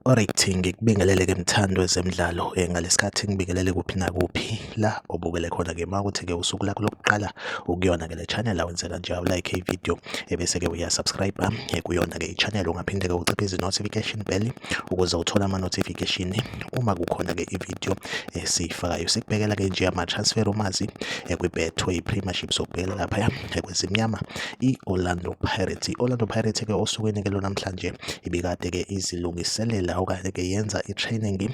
Alright, ngikubingelele-ke mthandi wezemidlalo ngalesikhathi ngibingelele kuphi nakuphi la obukele khona-ke uma kuthi-ke usuku lakho lokuqala ukuyona-ke le channel awenze kanje awulike i-video ebese-ke uyasubscribe kuyona-ke i-channel. Ungaphinde-ke uciphe izi-notification bell ukuze uthole ama-notification uma kukhona-ke i-video esiyifakayo. Sikubhekela-ke nje ama-transfer umazi kwi-Betway Premiership, sokubhekela laphaya kwezimnyama i-Orlando Pirates. I-Orlando Pirates-ke osukwini-ke lo namhlanje ibikade-ke izilungiselela okanye-ke yenza i-training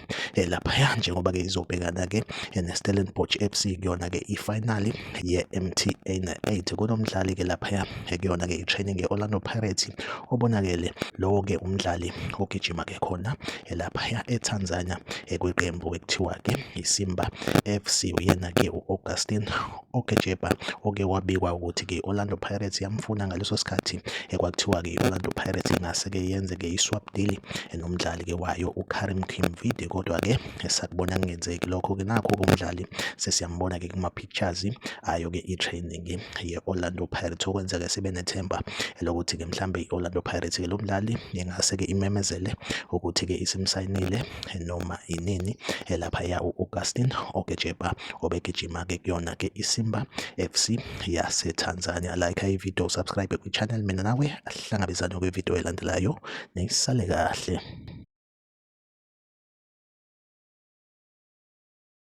laphaya njengoba-ke izobhekana-ke ne-Stellenbosch FC kuyona-ke i-final ye-MTN 8. Kunomdlali-ke laphaya kuyona-ke i-training ye-Orlando Pirates obonakele, lowo-ke umdlali ogijima-ke khona laphaya eTanzania kwiqembu ekuthiwa-ke iSimba FC, uyena-ke u-Augustine Okejeba oke wabikwa ukuthi-ke i-Orlando Pirates yamfuna ngaleso sikhathi ekwakuthiwa-ke i-Orlando Pirates ingase-ke yenze-ke i-swap deal nomdlali-ke wayo uKarim Kimvuidi, kodwa-ke esakubona kungenzeki lokho-ke. Nakho-ke umdlali sesiyambona-ke kuma-pictures ayo-ke i-training ye-Orlando Pirates, okwenza-ke sibe nethemba lokuthi-ke mhlambe i-Orlando Pirates-ke lo mdlali ingase-ke imemezele ukuthi-ke isimsayinile noma inini laphaya u-Augustine Okejeba obegijima-ke kuyona-ke iSimba FC yaseTanzania. Like i-video, subscribe kwi-channel, mina nawe ahlangabezane kwi-video elandelayo, nisale kahle.